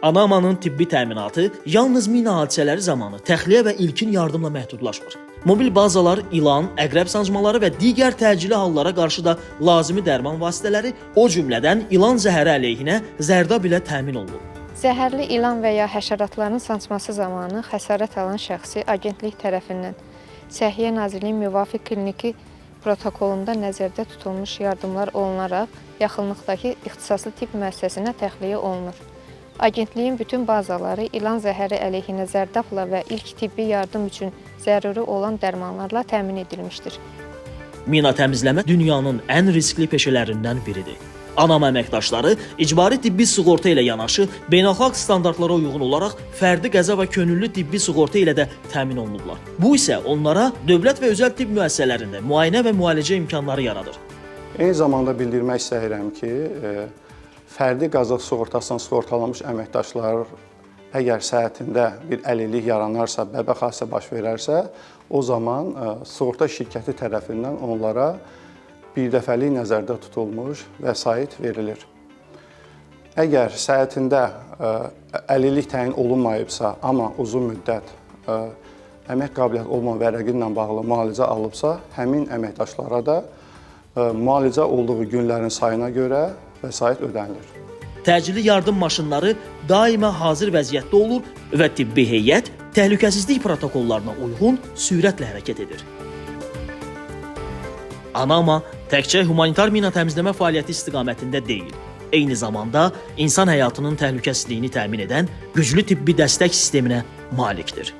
Anamanın tibbi təminatı yalnız mina hadisələri zamanı təxliyə və ilkin yardımla məhdudlaşmır. Mobil bazalar ilan, əqrəb sancmaları və digər təcili hallara qarşı da lazımi dərman vasitələri, o cümlədən ilan zəhəri əleyhinə zərdab ilə təmin olunub. Zəhərli ilan və ya həşəratların sancması zamanı xəsarət alan şəxsi agentlik tərəfindən Səhiyyə Nazirliyinin müvafiq kliniki protokolunda nəzərdə tutulmuş yardımlar olunaraq yaxınlıqdakı ixtisaslı tibb müəssisəsinə təxliyə olunur. Agentliyin bütün bazaları ilan zəhəri əleyhinə zərdabla və ilk tibbi yardım üçün zəruri olan dərmanlarla təmin edilmişdir. Mina təmizləmə dünyanın ən riskli peşələrindən biridir. Anam əməkdaşları icbari tibbi sığorta ilə yanaşı beynəlxalq standartlara uyğun olaraq fərdi qəza və könüllü tibbi sığorta ilə də təmin olunublar. Bu isə onlara dövlət və özəl tibb müəssisələrində müayinə və müalicə imkanları yaradır. Eyni zamanda bildirmək istəyirəm ki, fərdi qaza sığortasından sığortalanmış əməkdaşlar əgər səhhətində bir əlillik yaranarsa, bəbəx hadisə baş verərsə, o zaman sığorta şirkəti tərəfindən onlara birdəfəlik nəzərdə tutulmuş vəsait verilir. Əgər səhhətində əlillik təyin olunmayıbsa, amma uzun müddət əmək qabiliyyəti olmayan vərəqi ilə bağlı müalicə alıbsa, həmin əməkdaşlara da müalicə olduğu günlərin sayına görə vəsait ödənilir. Təcili yardım maşınları daima hazır vəziyyətdə olur və tibbi heyət təhlükəsizlik protokollarına uyğun sürətlə hərəkət edir. Anama təkcə humanitar mina təmizləmə fəaliyyəti istiqamətində deyil, eyni zamanda insan həyatının təhlükəsizliyini təmin edən güclü tibbi dəstək sisteminə malikdir.